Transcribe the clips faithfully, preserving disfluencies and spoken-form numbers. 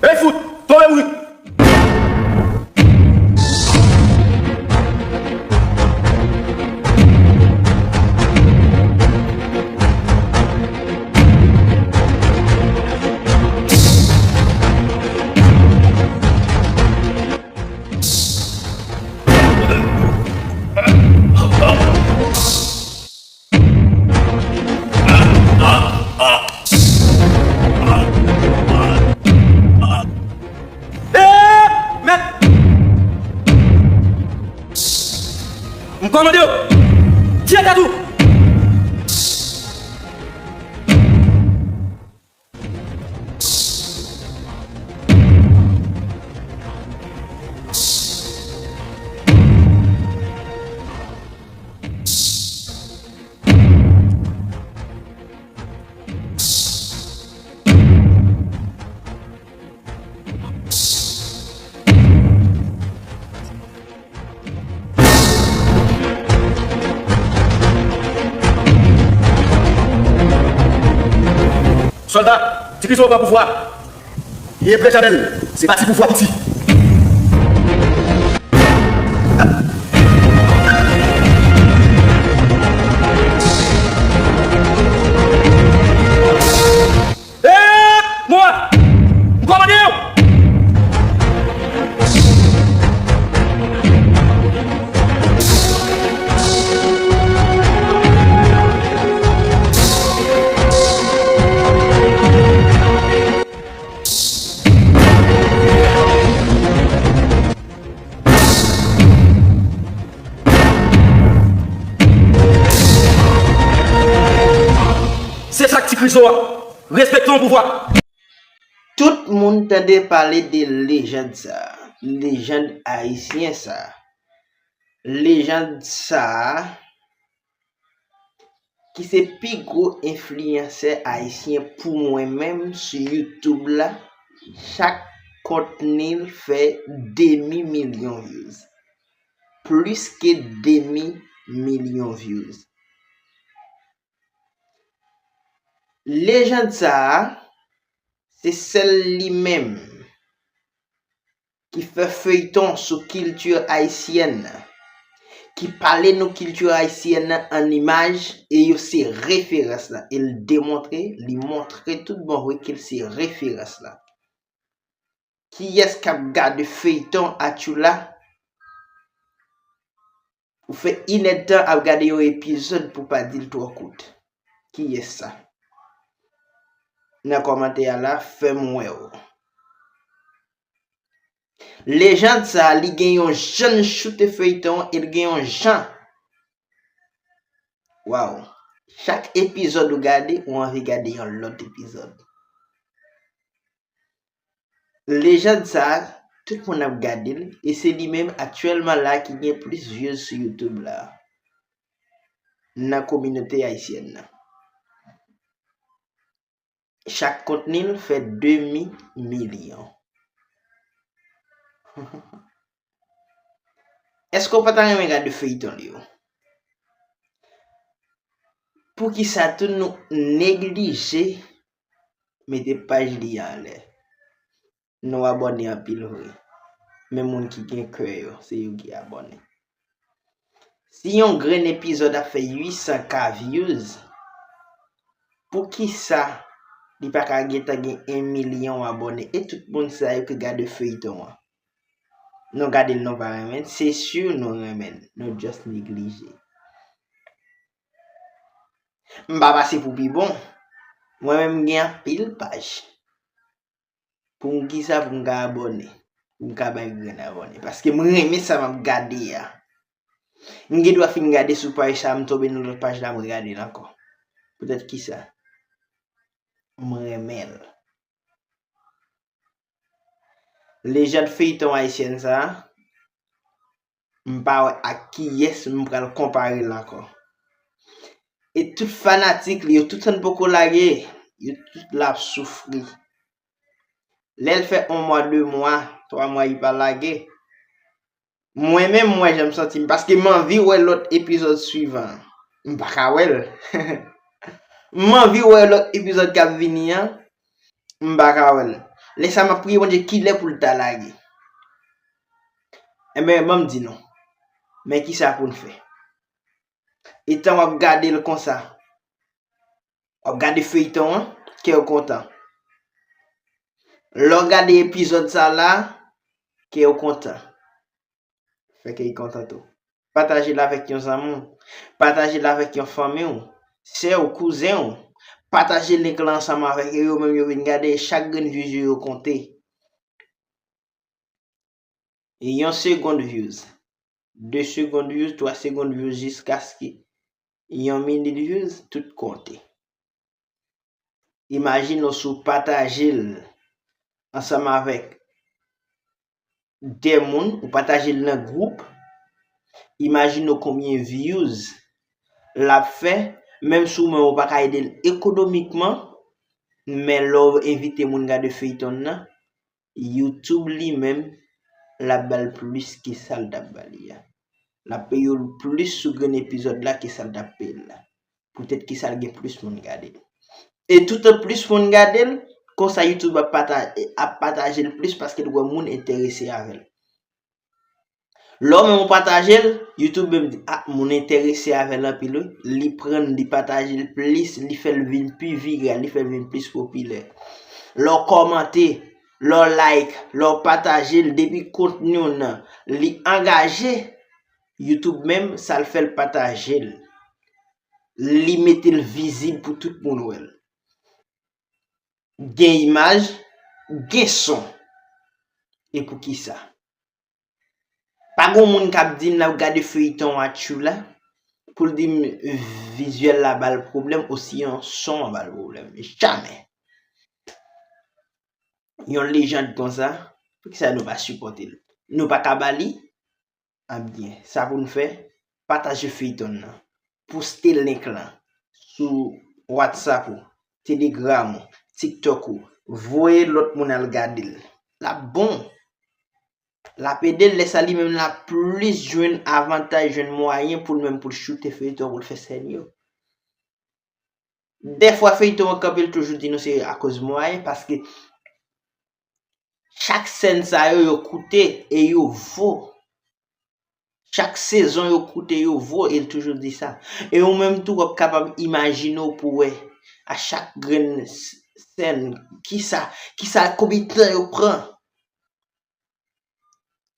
Ey fout! Tonbe mouri! Eee! Mèt! M kòmande w! Tire tèt ou! Sòlda, Ti Krizo pran pouvwa. Ye Bèchanèl, se pa ti pouvwa piti. Eee! Mwa! M kòmande w! Se sa k Ti Krizo a. Respekte yon pouvwa. Tout moun tande pale de lejand sa a, lejand ayisyen sa a. Lejand sa a, ki se pi gwo enfliyansè ayisyen pou mwen menm sou YouTube la, chak kontni l fè demi milyon views. Plis ke demi milyon views. Lejand sa a, se sèl li menm ki fè feyton sou kilti ayisyèn nan, ki pale nou kilti ayisyèn nan an imaj, e yo se referans lan. E l demontre, li montre tout bon vre ke l se referans lan. Kiyès k ap gade feyton Atchoula? Ou fè inèdtan ap gade yon epizòd pou pa di l twò kout. Kiyès sa? Nan kòmantè a la, fè m wè w. Lejand sa, li gen yon jan l choute feyton, e l gen yon jan. Waw. Chak epizòd ou gade, ou anvi gade yon lòt epizòd. Lejand sa, tout moun ap gade l, e se li menm aktyèlman la ki gen plis views sou YouTube la, nan kominote ayisyèn nan. Chak kontni l fè demi milyon. Èske w pa ta renmen gade feyton li yo? Poukisa tou nou neglije mete paj li a anlè? Nou abòne anpil vre. Men moun ki gen kè yo, se yo ki abòne. Si yon grenn epizòd ap fè uit san K views, poukisa li pa ka gentan gen yon milyon abòne? E tout moun sa yo ki gade feyton an. Nou gade l, nou pa renmen l, se si nou renmen l, nou just neglije. M pa pase pou pi bon. Mwen menm, m gen anpil paj. Pou m kisa pou m ka abòne? Pou m ka bay grenn abòne. Paske m renmen sa m ap gade a. M gen dwa fin gade sou paj sa, m tonbe nan lòt paj la, m regade l ankò. Poutèt kisa? M renmen l. Lejand feyton ayisyèn sa, m pa wè ak kiyès m pral konpare l ankò. E tout fanatik li yo, tout sa n poko lage, yo tout la ap soufri. Lè l fè yon mwa, de mwa, twa mwa, li pa lage. Mwen menm, mwen, jan m santi m, paske m anvi wè lòt epizòd swivan an. M pa ka wè l. M anvi wè lòt epizòd k ap vini an. M pa ka wè l. Lè sa m ap priye Bondye kilè pou l ta lage. Enben, ban m di nou. Men kisa pou n fè. Etan w ap gade l konsa, w ap gade feyton an, kè w kontan. Lè w gade epizòd sa la, kè w kontan. Fè kè w kontan tou. Pataje l avèk yon zanmi w. Pataje l avèk yon fanmi w, sè w, kouzen w. Pataje link lan ansanm avèk yo, yo menm yo vin gade, chak grenn views yo, yo konte. Yon segond views, de segond views, twa segond views, jiskaske yon minit views, tout konte. Imajine w si w pataje l ansanm avèk de moun, ou pataje l nan gwoup, imajine w konbyen views l ap fè, menm si w menm ou pa ka ede l ekonomikman, men lè w envite moun gade feyton nan, YouTube li menm, l ap ba l plis ke sa l t ap ba li a. L ap peye w plis sou grenn epizòd la ke sa l t ap peye l la. Poutèt ke sa l gen plis moun gade l. E toutan plis moun gade l, konsa YouTube ap pata-, ap pataje l plis paske l wè moun enterese avè l. Lè w menm ou pataje l, YouTube menm di, ah, moun enterese avè l anpil wi. Li pran l, li pataje l plis, li fè l vin pi viral, li fè l vin plis popilè. Lè w kòmante, lè w like, lè w pataje l, depi kontni w nan, li angaje, YouTube menm, sa l fè l pataje l. Li mete l vizib pou tout moun wè l. Gen imaj, gen son. E poukisa? Pa gon moun k ap di m l ap gade feyton Atchoula pou l di m vizyèl la ba l pwoblèm osinon son an ba l pwoblèm. Jamè. Yon lejand konsa, poukisa nou pa sipòte l? Nou pa ka ba li? Ebyen, sa pou n fè, pataje feyton nan. Poste link lan sou WhatsApp ou, Telegram ou, TikTok ou. Voye lòt moun al gade l. L ap bon. L ap ede l, lè sa li menm l ap plis jwenn avantaj, jwenn mwayen pou l menm pou l choute feyton, pou l fè sèn yo. Dèfwa feyton an kanpe, l toujou di nou se akoz mwayen, paske chak sèn sa yo, yo koute e yo vo. Chak sezon yo koute, yo vo, e l toujou di sa. E ou menm tou, w ap kapab imajine w pou wè a chak grenn s-, sèn, kisa, kisa, konbyen tan yo pran.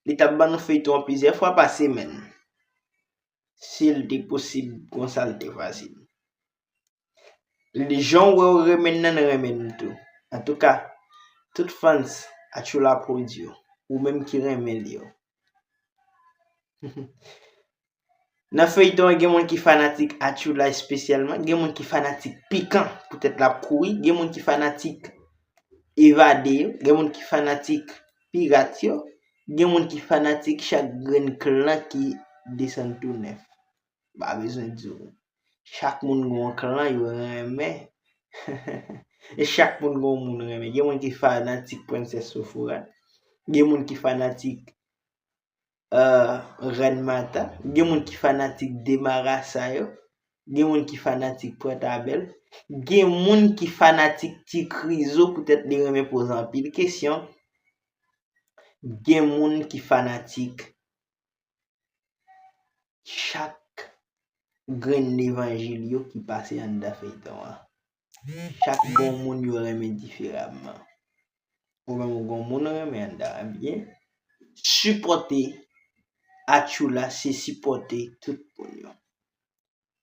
Li t ap ban nou feyton an plizyè fwa pa semèn. Si l te posib, konsa l te fasil. Li di, jan w wè w renmen l nan, n renmen l tou. Antouka, tout fans Atchoula Prod yo, ou menm ki renmen l yo. Nan feyton an, gen moun ki fanatik Atchoula espesyalman, gen moun ki fanatik Pikan, poutèt l ap kouri, gen moun ki fanatik Evade yo, gen moun ki fanatik Pirat yo, gen moun ki fanatik chak grenn klan ki desann tou nèf. Pa bezwen di w. Chak moun gen yon klan yo renmen. E chak moun gen yon moun renmen. Gen moun ki fanatik Prensès Sofora. Gen moun ki fanatik, euh, Rèn Mata. Gen moun ki fanatik Demarasa yo. Gen moun ki fanatik Pòtabèl. Gen moun ki fanatik Ti Krizo, poutèt li renmen poze anpil kesyon. Gen moun ki fanatik chak grenn levanjil yo ki pase anndan feyton an. Chak bon moun yo renmen diferaman. Ou menm ou gon moun ou renmen anndan an byen. Sipòte Atchoula, se sipòte tout moun yo.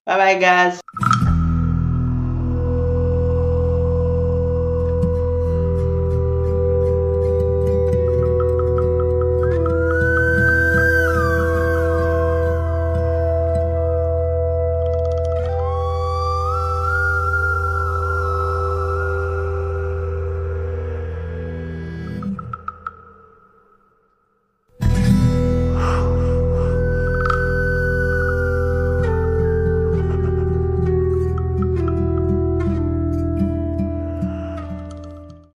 Bye bye, guys.